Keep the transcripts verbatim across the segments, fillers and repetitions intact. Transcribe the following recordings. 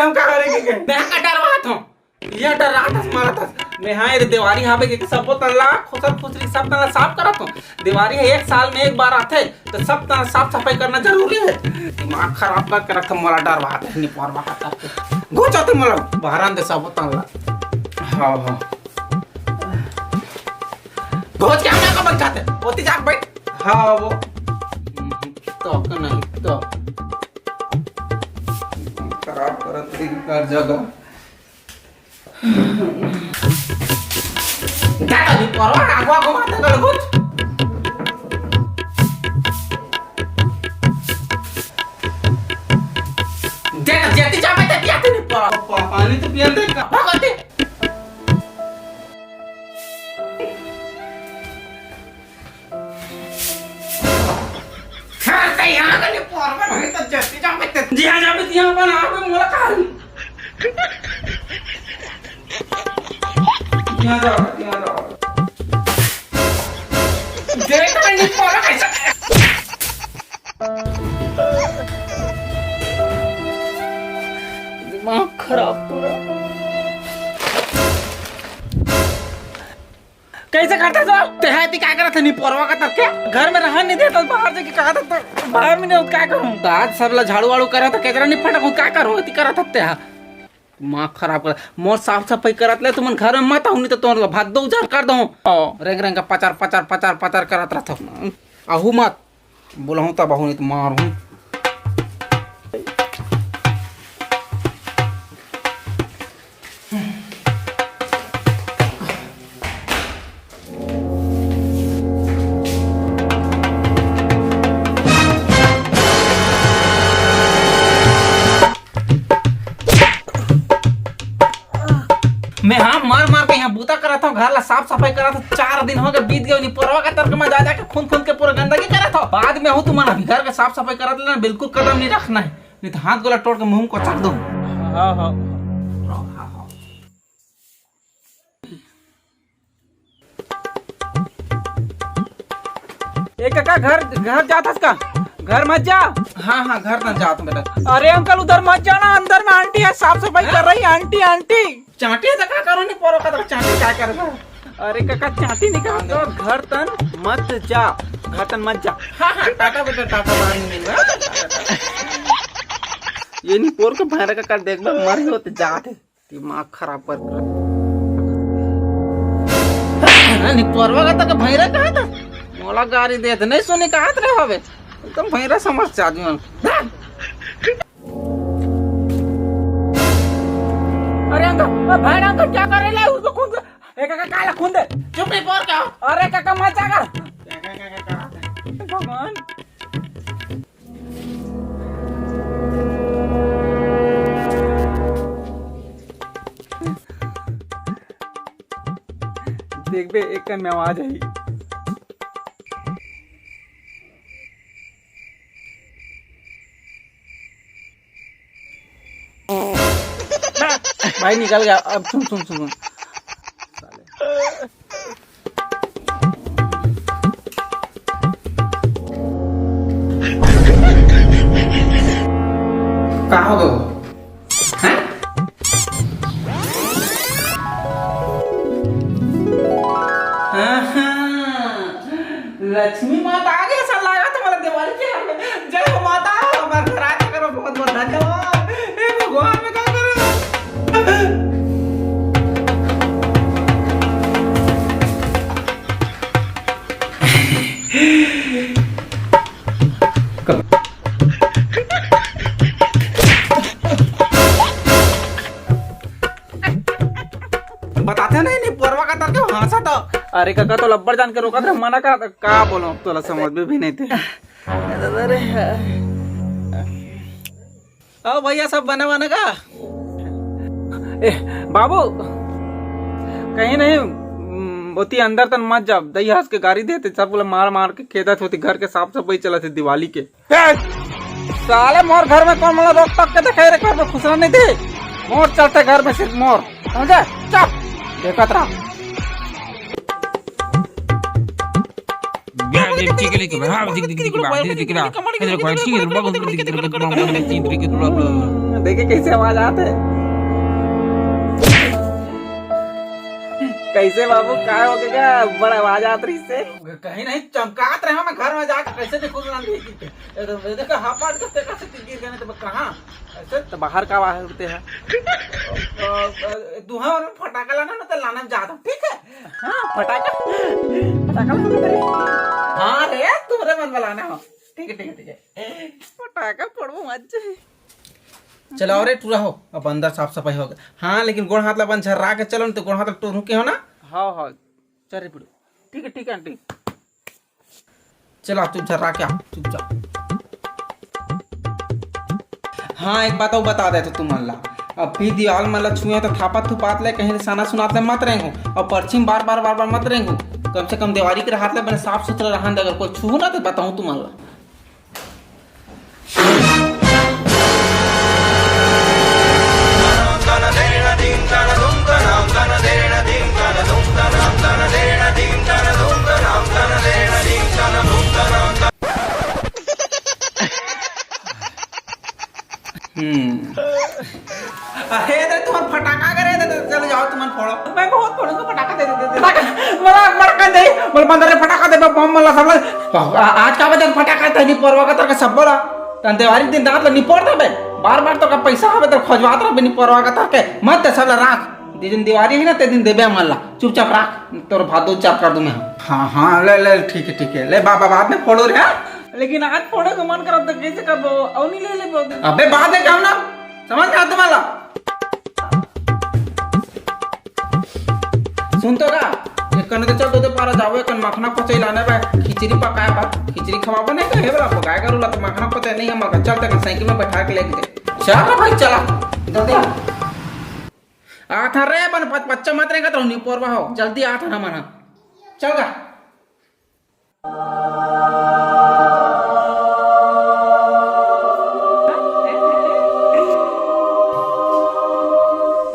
हम का करे के? मैं का डरवात हूँ? ये डरात हस, मारत हस। मैं हाँ, ये देवारी हावे के सबो तन ला, खुसर खुसरी सब तन ला साफ करत हूँ। देवारी है, एक साल में एक बार आथे, तो सब तन ला साफ सफाई करना जरूरी है। दिमाग खराब कर के रखत, मोला डरवात है, निपोरवा कतर के। घुस जाते मोला, बाहर आन दे सबो तन ला। हाँ, हाँ। घुस के हमरा को बचाते, ओती जाके बैठ। हाँ, वो। तो के नहीं, तो। खराब करत रही हर जगह। दादा भी परवा आगवा को माता कर कुछ। दे तो जेती जाबे ते पियाते नहीं परवा। पा-, पानी तो पिया दे का। भगवती। हाँ, ते यहाँ का नहीं परवा नहीं तो जेती जाबे ते। जी हाँ, जाबे ते यहाँ पर आगवा मोला काल। यहाँ जाओ, यहाँ जाओ। देख रहे नहीं, पौधा कैसे? दिमाग खराब पूरा। कैसे करता तो? तेहा इति का करत है, निपोरवा कतर के? घर में रहन नहीं देता, बाहर जाके कहा था तो बाहर में नहीं होता, का करूं? तो आज सब ला झाड़ू वाड़ू करा था, कचरा नहीं फटा, का करूं? इति करत था तेहा। दिमाग खराब कर, मोर साफ सफाई करत ले तुमन घर में मत आऊ, नहीं तो तोर ला भाग दो उजार कर दो। रेंग रेंग का पचार पचार पचार पचार करत रहत हो। आहू मत, बोलहूं तब आहू, नहीं तो मारहूं। मैं हाँ मर मर के यहाँ बूता करत हूँ, घर ला साफ सफाई करत हूँ, चार दिन हो गए बीत गए, निपोरवा कतर के मैं जा जाके खून खून के पूरा गंदगी करत हूँ। बाद में हूँ तुम्हारा भी घर का साफ सफाई करत लेना, बिल्कुल कदम नहीं रखना है, नहीं तो हाथ गोला तोड़ के मुंह को चाक दूँ। हाँ, हाँ। ए काका, घर, घर जात हस का? घर मत जा। हाँ, हाँ, घर ना जात हूँ बेटा। अरे अंकल, उधर मत जाना, अंदर में आंटी है, साफ सफाई कर रही है, आंटी, आंटी। चांटी है तो का करो, नहीं परो का तो चांटी का करो? अरे काका, चांटी नहीं करो, तो घर तन मत जा, घर तन मत जा। हाँ, हाँ, टाटा बेटा, टाटा, बाद में मिलबे। ये नहीं पोर के भैरा काका, देख बे, मर ही होते जात है। दिमाग खराब कर। नहीं, परवा का तक भैरा कहा था, मोला गाड़ी देत नहीं सुनी कहत रहे हवे, एकदम भैरा समझ आदमी मन। अरे अंकल, ओ भाई अंकल, क्या कर रहे हैं? उसको खून दे। ए काका, काला खून दे। चुप नहीं, पोर क्या? अरे काका, मत जाकर। भगवान। देखबे, एक में आवाज आई। भाई निकल गया। अब सुन, सुन, सुन, सुन। का हो गयो? हैं? आहा, लक्ष्मी माता आ गई, ऐसा लगा तो मला दिवाली के। जय हो माता, हमारे घर आया करो, बहुत बहुत धन्यवाद। हे भगवान, मैं का करूं? बताते नहीं, नहीं, परवा का तर के हंसा तो। अरे काका, तो लब्बर जान के रोका था, मना करा था, का बोलो, तोला समझ में भी नहीं थे। अरे, आओ भैया, सब बने बने का? ए, बाबू, कहीं नहीं, उम, ओती अंदर तन मत जा, दई हंस के गाड़ी देते, सब बोला मार मार के खेदत होती, घर के साफ सफाई चलत है दिवाली के। ए, साले मोर घर में कौन मला रोक टोक के देखे रे, घर में घुसना नहीं दे, मोर चलते घर में सिर्फ मोर, समझे? चुप, देखत रहा। देखे कैसे आवाज आत हे। कैसे बाबू, काय हो गया? बड़ा आवाज आत रहिसे। कहीं नहीं, चमकात रहे मैं घर में जाके, कैसे देखो रांधी जी के। ए, तो देखो, हाथ पाट करते कैसे गिर गए, तो कहाँ? ऐसे तो बाहर का आवाज होते हैं। अ, अ, दुहा और फटाका लाना ना, तो लाना में जाता हूँ, ठीक है? हाँ, फटाका, फटाका लाना तेरे। हाँ रे, तुम्हारे मन में लाना हो। ठीक है, ठीक है, ठीक है। फटाका फोड़बो मत जाए। चलाओ रे टूरा हो, अब अंदर साफ सफाई हो गया। हाँ, लेकिन गोड़ हाथ ला बन झर्रा के चलो, नहीं तो गोड़ हाथ ला टोरू के हो ना। हाँ, हाँ, चल रे बिड़ू। ठीक है, ठीक है आंटी। चला, चुप झर्रा के आ, चुपचाप। हाँ, एक बात अउ बता देथों तुमन ला, अब भी दीवाल मन ला छुए तो थापत थुपात ले, कहीं साना सुनात ले मत रेंगो, और परछी म बार बार बार बार मत रेंगो। कम से कम देवारी के रहत ले बने साफ सुथरा रहन दे, अगर कोई छूहू ना तो बताहूँ तुमन ला। हम्म। अरे, इधर तुम्हारा फटाका करे, इधर चलो जाओ, तुमन फोड़ो। मैं बहुत फोड़ूंगा फटाका, दे दे, दे दे। फटाका, मला फटाका दे, मला बंदर फटाका दे, बम मला सब। आज का बदन फटाका था, निपोरवा का तरह सब बोला। तन देवारी दिन रात ला निपोर दे बे। बार बार तो का पैसा हवे तो खोजवात रह बे, निपोरवा का तरह के। मत दे, सब ला राख। दे दिन देवारी है ना, ते दिन देबे मन ला। चुपचाप राख, तोर भादो चार कर दूं मैं। हाँ, हाँ, ले, ले, ठीक है, ठीक है। ले बाबा, बाद में फोड़ो रे, हाँ? लेकिन आज फोड़े का मन करत तो कैसे करबो? अउ नहीं ले लेबो। अबे बाद में काम ना, समझ में आता मला। सुन तो का, एक कने तो चल तो पारा जाओ, एक कन मखना पचई लाने बा, खिचड़ी पकाए बा, खिचड़ी खवाबो नहीं कहे बला, गाय गरु ला तो मखना पचई नहीं है, मगर चल तक साइकिल में बैठा के लेके दे। चल रे भाई, चला, जल्दी। आ था रे, बन बच-, बच्चा मत रहेगा तो निपोरवा हो, जल्दी आ था ना मना। चल गा।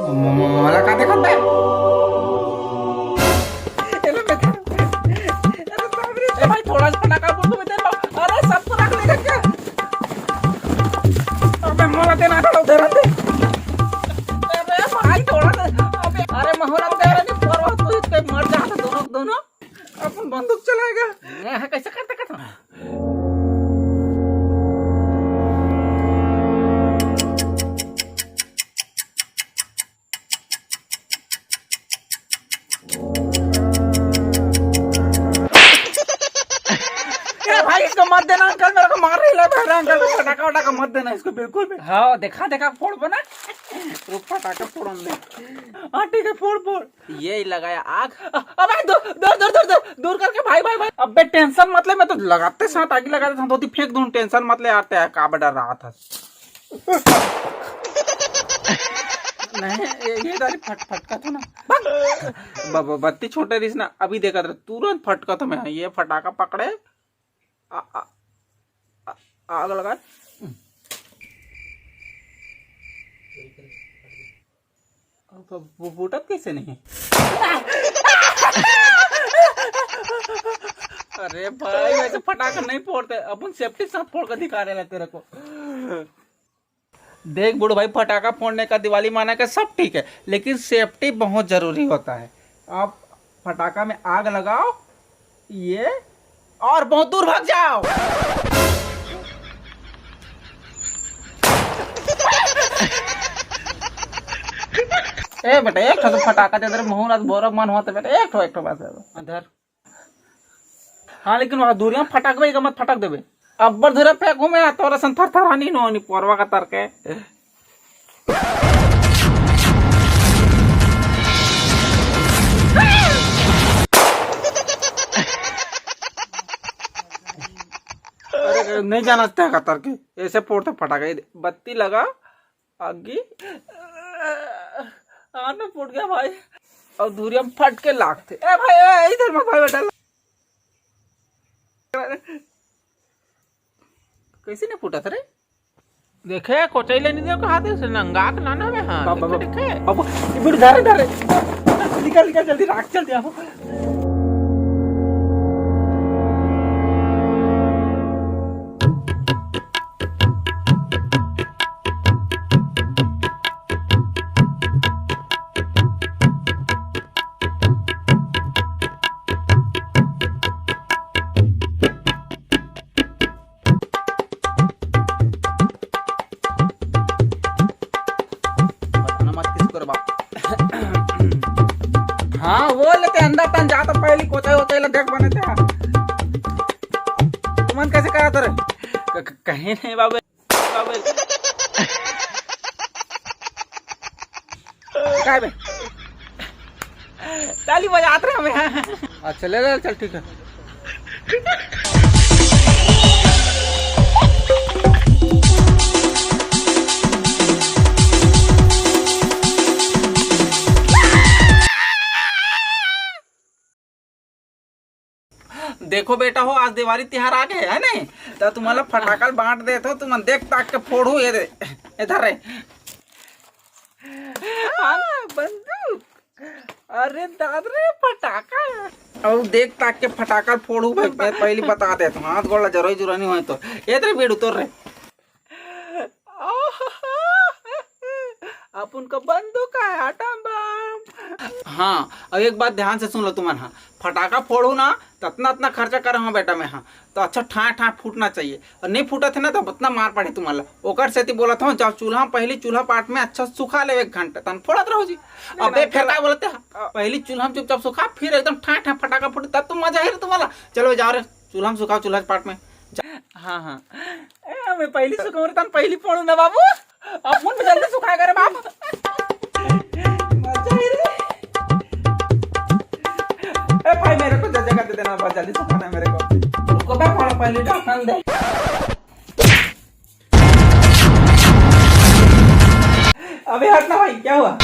म-, म-, मोला का देखत बे? ए भाई, थोड़ा सा फटाका बोल दो, मैं तेरे को, अरे, सब तो रख लेगा क्या? अबे, मोला देना था, उधर दे। अरे भाई, थोड़ा सा, अबे, अरे, मोला दे रहा नहीं, पर तू इसके मर जा, दोनों, दोनों। अपन बंदूक चलाएगा। ये है, कैसे करते, कैसे? ए भाई, इसको मत देना अंकल, मेरे को मार रही है, बहरा अंकल, को फटाका वटाका मत देना इसको बिल्कुल भी। हाँ, देखा, देखा, फोड़ बना। वो फटाका फोड़न दे। हाँ, ठीक है, फोड़, फोड़। ये लगाया आग। अ-, अबे, दूर, दूर, दूर, दूर, दूर, दूर करके, भाई, भाई, भाई। अबे, टेंशन मत ले, मैं तो लगाते साथ आग लगा देता हूँ, धोती फेंक दूँ, टेंशन मत ले, आते हैं, का बड़ा राहत है। नहीं, ये, ये दारी फट-, फटका था ना। ब-, ब-, बत्ती छोटे रहीस ना, अभी देखा था, तुरंत फटका था मैं, ये फटाका पकड़े, आ, आ, आ, आग लगा। अब वो फूटत कैसे नहीं? अरे भाई, वैसे फटाका नहीं फोड़ते, अपन सेफ्टी के साथ फोड़ के दिखा रहे हैं तेरे को। देख बूढ़ भाई, फटाका फोड़ने का, दिवाली मनाने का सब ठीक है, लेकिन सेफ्टी बहुत जरूरी होता है। आप फटाका में आग लगाओ, ये, और बहुत दूर भाग जाओ। ए बेटा, एक ठो तो फटाका दे दे रे, मुहूर्त बोरा मन होते बेटा, एक ठो, एक ठो बस दे दो। धर। हाँ, लेकिन वहाँ दूरिया में फटाक भाई का मत फटाक देबे। अब्बर धुरा फेंकू मैं, तोरा सन थर थर हनी नो हनी पोरवा का तर के। अरे, नहीं जाना चाहता का तर के, ऐसे फोड़ते फटाका। ये दे, बत्ती लगा, आगी। आना फूट गया भाई। और दूरिया में फट के लागते। ए भाई, ए, इधर मत भाई बेटा। कैसे नहीं फूटा था रे? देखे, कोचई ले नहीं दे, कहा थे, नंगा के लाना हमें, हाँ, बाबा, देखे, बाबा, देखे। बाबा, ये बिड़ धरे, धरे। निकल, निकल, जल्दी राख, जल्दी आओ। तोर बाप। हाँ, वो लेते अंडा तन जाता, पहली कोचाई होते ला देख बने थे। तुमन कैसे करा तोरे? क-, क-, कहीं नहीं बाबू, बाबू। काय बे? ताली बजात रहे हमें। अच्छा, ले ले, चल, ठीक है। देखो बेटा हो, आज देवारी तिहार आ गए है नहीं, तो तुम्हारा फटाका बांट देत हो, तुमन देख ताक के फोड़ू, ये दे, इधर है। हाँ, बंदूक। अरे दाद रे, फटाका। अउ देख ताक के फटाका फोड़ू भाई, मैं पहली बता देत हूँ, हाथ गोड़ ला जरई जुरई नहीं होय तो। ए तेरे बेड़ू तोर रे। अपन का बंदूक है, आटम बम। हाँ, अब एक बात ध्यान से सुन लो तुमन, हाँ, फटाका फोड़ू ना, तो अतना अतना खर्चा करे हूँ बेटा मैं, हाँ, तो अच्छा ठाए ठाए फूटना चाहिए, और नहीं फूटत है ना तो उतना मार पड़े तुम्हारा। ओकर सेती बोलत हूँ, जाओ चूल्हा में, पहली चूल्हा पाट में अच्छा सुखा लेवे एक घंटा, तन फोड़त रहो जी। नहीं, अबे नहीं, फेर चलो। का बोलते हैं? अ- पहली चूल्हा में चुपचाप सुखा, फिर एकदम ठाए ठाए फटाका फूटे, तब तो मजा है रे तुम्हारा। चलो जाओ रे, चूल्हा में सुखाओ, चूल्हा पाट में। हाँ, हाँ। ए, मैं पहली सुखाऊं रे, तन पहली फोड़ू ना बाबू। अब फोन में जल्दी सुखाएगा रे बाप। मजा है रे। ए भाई, मेरे को जगह दे देना, बस जल्दी सुखाना है मेरे को। उसको क्या फोड़ा, पहले ढक्कन दे। अबे हट ना भाई, क्या हुआ?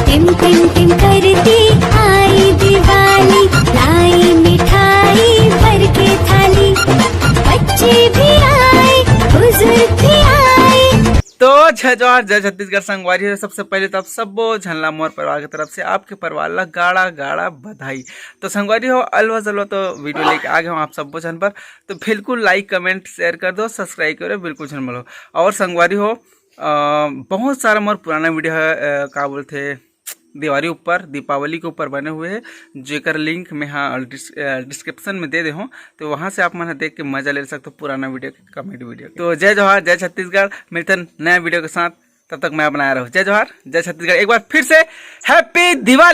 टिम टिम टिम करती आई दिवाली, लाई मिठाई भर के थाली, बच्चे भी आए, बुजुर्ग भी आए। तो जय जोहार, जय छत्तीसगढ़ संगवारी हो। सबसे पहले तो आप सब्बो झन ला मोर परिवार की तरफ से, आपके परिवार ला गाड़ा गाड़ा बधाई। तो संगवारी हो, अलवा जलवा तो वीडियो लेके आ गए हो आप सब्बो झन पर। तो बिल्कुल लाइक, कमेंट, शेयर कर दो, सब्सक्राइब करो, बिल्कुल झन भूलो। और संगवारी हो, अ, बहुत सारा मोर पुराना वीडियो है, अ, का बोलते, दिवाली ऊपर, दीपावली के ऊपर बने हुए हैं, जेकर लिंक मैं हाँ डिस-, अ, डिस्क्रिप्शन में दे दे हूँ, तो वहाँ से आप मन देख के मजा ले सकते हो पुराना वीडियो के, कॉमेडी वीडियो के। तो जय जोहार, जय छत्तीसगढ़, मिलते हैं नया वीडियो के साथ, तब तक मैं बनाया रहो। जय जोहार, जय छत्तीसगढ़, एक बार फिर से हैप्पी दिवाली।